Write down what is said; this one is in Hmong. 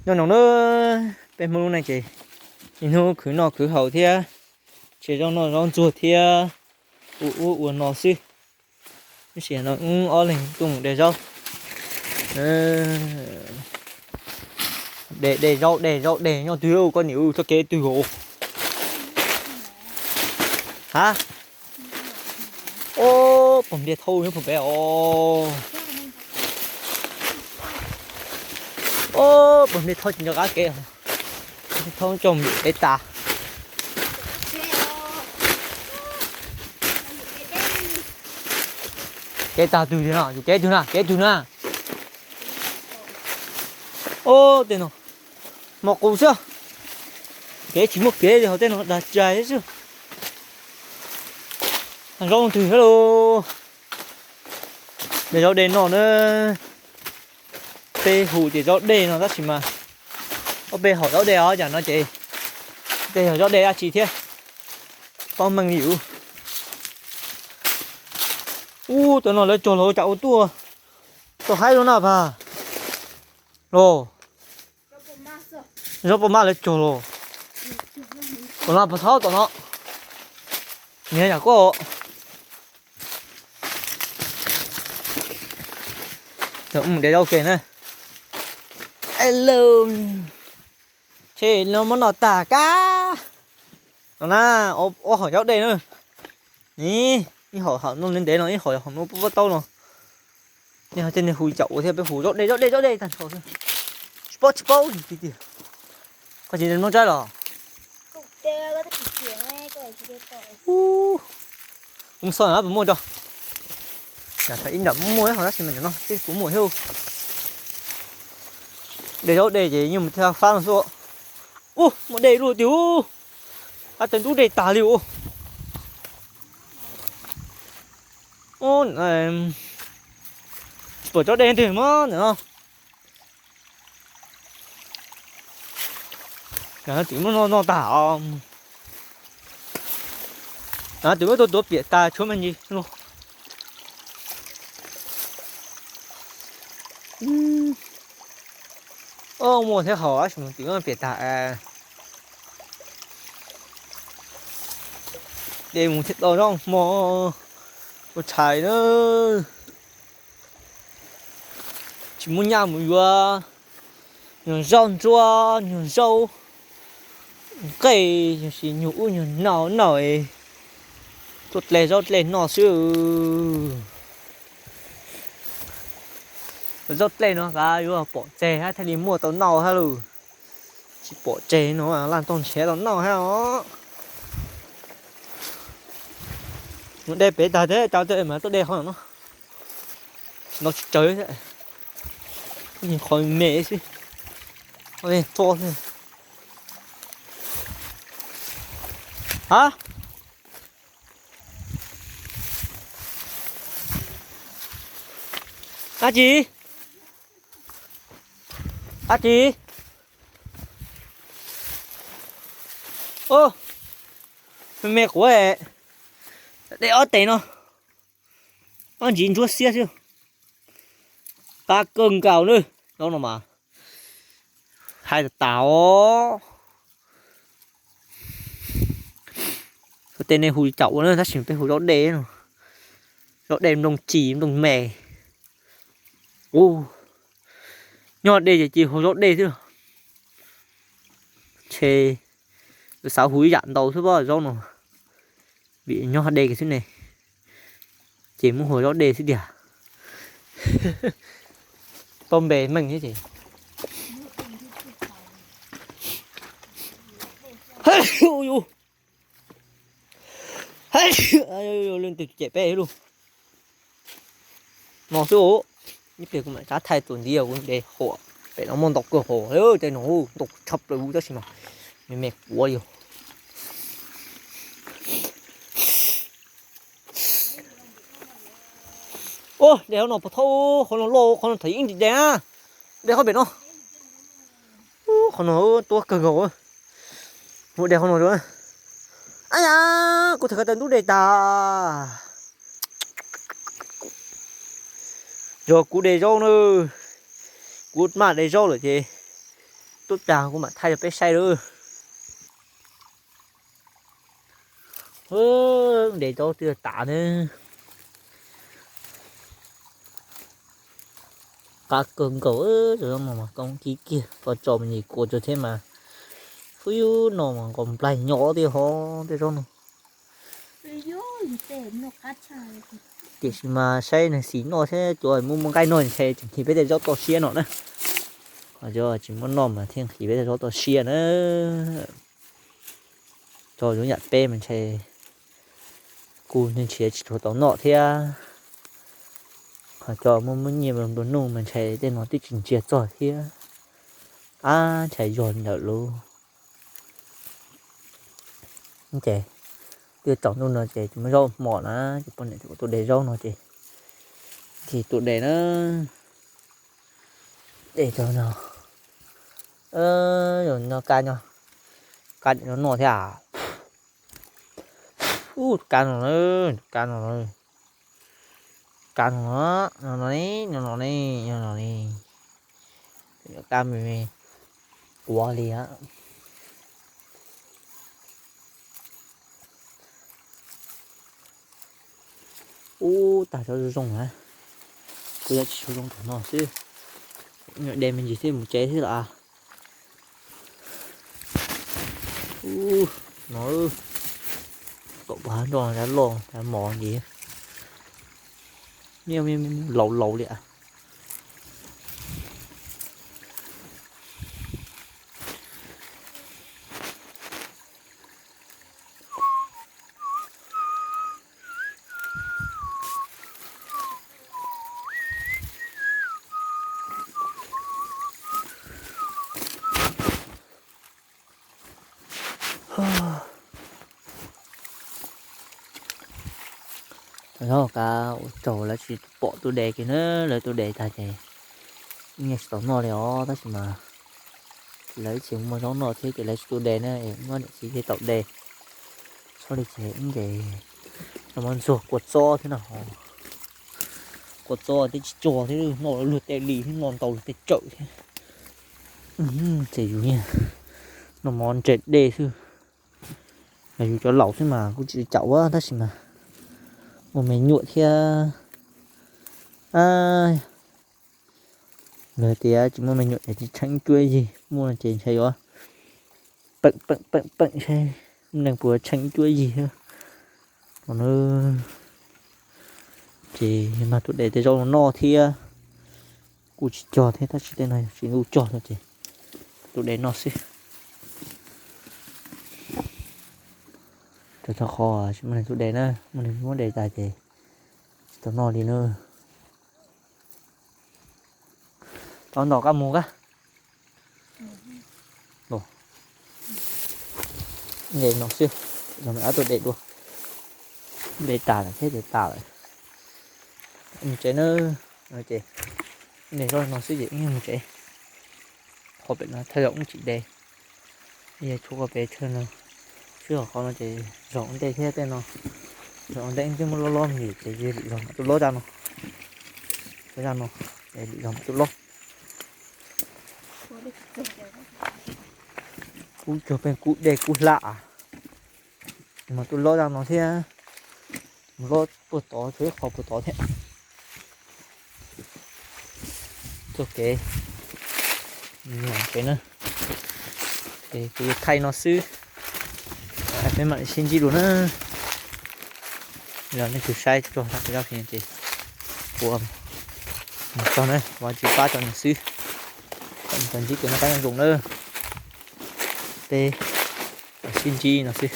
Nyob zoo na, peb Hmoob lub neej ces niaj hnub khwv noj khwv haus thiab, tseg zaub noj zaub ntxuag thiab, ua ub ua no xwb. Tab sis no wb ob leeg tuaj mus de zaub. De, de zaub, de zaub de nyob twg, koj niam, txoj kev twg os? Ha? Ob pog npliaj thaub nyob puag pem os. Ob pog npliaj thaub tsis nco qab kev, npliaj thaub coj mus yuam kev tas. Kev tas twg no, yuam kev twg na, kev twg na? Ob tej no, hmo qus xwb, kev tsis muaj kev li, hauv tej no dag tshais xwb. Zaub twg thiab lauj? De zaub de no na. Peb hu tias zaub dej no tab sis mas ob peb hom zaub dej os, cas no ces tej yog zaub dej dab tsi thiab, paub meej li yus. Ub, cov no lawv cog los cas ua tuaj tau haib lub na pag los. Zaub paj mab lawv cog los. Tom no puas thaub tom no? Niag yam koj. Mus de zaub ke na. Hello. Tshe no muab noj tag kab. No na, ob hom zaub dej na. Ib hom hom no ntev ntev no, ib hom hom no pub pob taub no. Nej ho tej nej hu caum ua thiab, peb hu zaub dej zaub dej zaub dej tag nrho xwb. Tsis paub tsis paub tiag tiag. Koj tsis noj tsaib los? Kuv mus xauj na puas muaj tso. Ib nram muaj ib hom tab sis mas ntawm no twb puas muaj thiab. De zaub dej ces yeej mus thiaj fab no xwb. Ub, muaj dej luaj tiag ub. Qab tawv ntub dej tag li ub. Tsis pom tsob dej twg mas ntawm no. Twb muab noj noj tag os. Twb muab tuav tuav piam tas tshuav me ntsis no. Muaj thiab hos tab sis mas twb muab piam tas. De mus thiaj tau zaub hmo ua tshais na. Tsis muaj nyaj mus yuav nyuag zaub ntsuab, nyuag zaub nqaij, yog sis nyuag ub nyuag no noj, tuaj dle zaub dle noj xwb. Zaub dle no kav yuav pom tseg thiaj li muaj tau noj thiab lauj. Tsis pom tseg no laj toog ntshiav tau noj thiab os. Mus de pem tag thiab, cov twg mas tuaj de qhov no. No tsis tsawg thiab, qhov me xwb. Txo xwb. Ha? Dab tsi? Dab tsi? Ub, me me quav, de ob tes no, ob ntsis ntsuab xiab xwb. Qab kawg nkaus na, zaub no mas hais tas tas os. Tej nej hu caum ua na, tab sis peb hu zaub dej no, zaub dej nplooj tsis nplooj me. Ub, nyob dej ces cia hu zaub dej xwb. Ntshe xav hu ib yam ntau xwb pob zaub no, vim nyob dej kiag xwb ne, ces muab hu zaub dej xwb tiag. Tau npe meej thiab ces. Leej twg cem peb lug no xwb. Ib pliag kuv mam rov thaij tus ntiv kuv de hos, pem no muaj ntau kawg hos, tej no ntau tshaj plaws tab sis mas me me quav li. Ub, de qhov no puas thaub, qhov no loj, qhov no tham yeej tsis de na. De qhov pem no. Ub, qhov no tuab kawg nkaus. Mus de qhov no rau. Ab yam, kuv tham ko taw ntub de tas. Yog kuv de zaub na, kuv maj de zaub lawm ces tuaj tag kuv mam thaij rau peb saib lawm. De zaub twb tas ne. Qab kawg nkaus, cov zaub no mas koob kiag kiag, pov tso me ntsis kua tso thiab mas. Ub, no mas nkaus nplaig nyob tiag hov tej zaub no. Tiam sis mas saib neeg xis noj thiab cov muaj muaj nqaij noj ntshe tseem nqhis peb tej zaub toj siab no na. Cov tsis muaj noj mas thiaj nqhis peb tej zaub toj siab na. Cov zoo yam peb mas ntshe kuj ntshiav tsis tshua tau noj thiab. Ho cov muaj muaj nyiaj nplua nuj mas ntshe tej no twb tsis ntsiag txog thiab. Ab, ntshai yog li ntawd lauj. Ces twb tsaus ntuj no ces tsis muaj zaub hmo na, ces poj niam ua tus de zaub no ces, ces tus de na, de cov no, no ka nyo, ka no noj thiab. Ub, ka no, ka no, ka no, no no ne, no no ne, no no ne, ka me quav li. Ub, tag tsob zoo zoo na. Kuv yog tsis tshua zoo thaum no xwb. Nyuam de me ntsis thiab mus tsev xwb los. Ub, no, kaum phav nroj, dav loj dav mos ntsis. Laus laus li. Thaum no kav ua tsaug lawv tsis pom tus de kiag na, lawv tus de tag ces ib nyuag tsis tau noj li os, tab sis mas lawv ib txhia muaj zaub noj thiab ces lawv tsis tus de na, muab niam txiv thiaj tau de. Txhob li ces ib ces no muab ntxuag kua txob thiab no, kua txob thiab tsis tsuag thiab, noj luag tej li thiab, noj ntau luag tej tsawm thiab. Ces yus no mov ntse dej xwb. Yus cov laus xwb mas kuj tsis caum ua, tab sis mas muaj me nyuam thiab. Lawv tias tsis muaj me nyuam ces tsis tsheej cuab yig, muaj ces ntshai yuav peem peem peem peem seb neeg puas tsheej cuab yig. Ces mag tus de tej zaub no noj thiab. Kuj tsis cog thiab, tab sis tej no tsis ntuj cog no ces tus de noj xwb. Rau qhov tsis muaj neeg tus de na, muaj neeg muab de tas ces tsis tau noj li na. Tau ntom kab mus kab. Nqe no xwb, los ob tug de dua. De tas lawm thiab, de tas lawm. Mus tsev na, ces nqe no xwb ces mus tsev. Qhov pem no thawj zaug ub tsis de, yog tshuav qhov pem chaw no, sib hom qhov no ces zog ua ntej thiab tej no, zog ua ntej twb muab lob lob me ntsis ces yog lwm zog mam tuaj lob zaj no, zaj no, lwm zog mam tuaj lob. Kub cuag pheej kub dej kub hlab, mas tuaj lob zaj no thiab, mus lob puag tod, tshuav ib qho puag tod thiab. Txoj kev, kev na, ces kuv thaij no xwb, peb mam li sib ntsib dua na. Yog nej tus saib txog zaj ces kuv mus txog na, kuv tsis pab tso nws xwb. Txog ntsib kuv noj qab nyob zoo na, peb sib ntsib no xwb.